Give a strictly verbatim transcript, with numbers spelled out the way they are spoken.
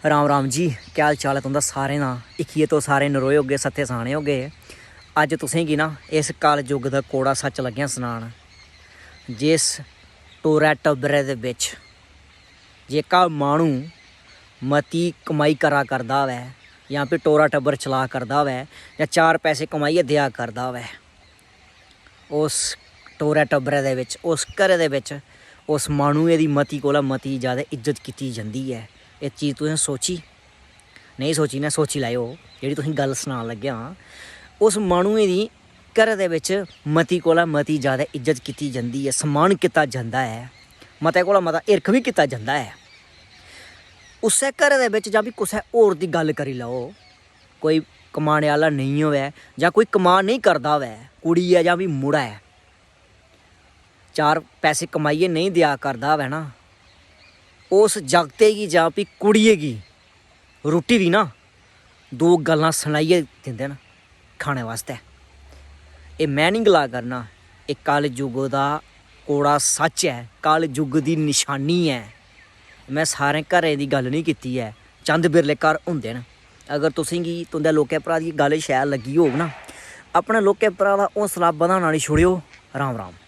राम राम जी, केह् हाल चाल ऐ तुं'दा सारें दा? इक्कियै तुस सारे नरोए होगे, सत्थे साने होगे। अज्ज तुसेंगी ना इस कल युग दा कौड़ा सच्च लग्गेआ सनान। जिस टोरै टब्बरै दे बिच जेह्का माह्नू मती कमाई करा करदा होऐ जां फ्ही टोरा टब्बर चला करदा होऐ जां चार पैसे कमाइयै देआ करदा होऐ, उस टोरै टब्बरै दे बिच, उस घरै दे बिच उस माह्नुए दी मती कोला मती जैदा इज्जत कीती जंदी ऐ। एह् चीज तुसें सोची? नेईं सोची ना, सोची लैओ। जेह्ड़ी तुसें गल्ल सनान लग्गेआ आं, उस माह्नुए दी घरै दे बिच मती कोला मती जैदा इज्जत कीती जंदी ऐ, सम्मान कीता जंदा ऐ, मते कोला मता हिरख बी कीता जंदा ऐ। उस्सै घरै दे बिच जां फ्ही कुसै होर दी गल्ल करी लैओ, कोई कमाने आह्ला नेईं होऐ जां कोई कमा नेईं करदा होऐ, कुड़ी ऐ जां फ्ही मुड़ा ऐ, चार पैसे कमाइयै नेईं देआ करदा होऐ ना, उस जागतै गी जां फ्ही कुड़ियै गी रुट्टी दी ना दो गल्लां सनाइयै दिंदे न खाने बास्तै। एह् में निं गला करना, एह् कल युग दा कौड़ा सच्च ऐ, कल युग दी नशानी ऐ। में सारें घरें दी गल्ल निं कीती ऐ, चंद बिरले घर होंदे न। अगर तुसेंगी तुं'दे लोकें भ्राऽ दी गल्ल शैल लग्गी होग ना, अपने लोकें भ्राऽ दा हौसला बधाना निं छोड़ेओ। राम राम।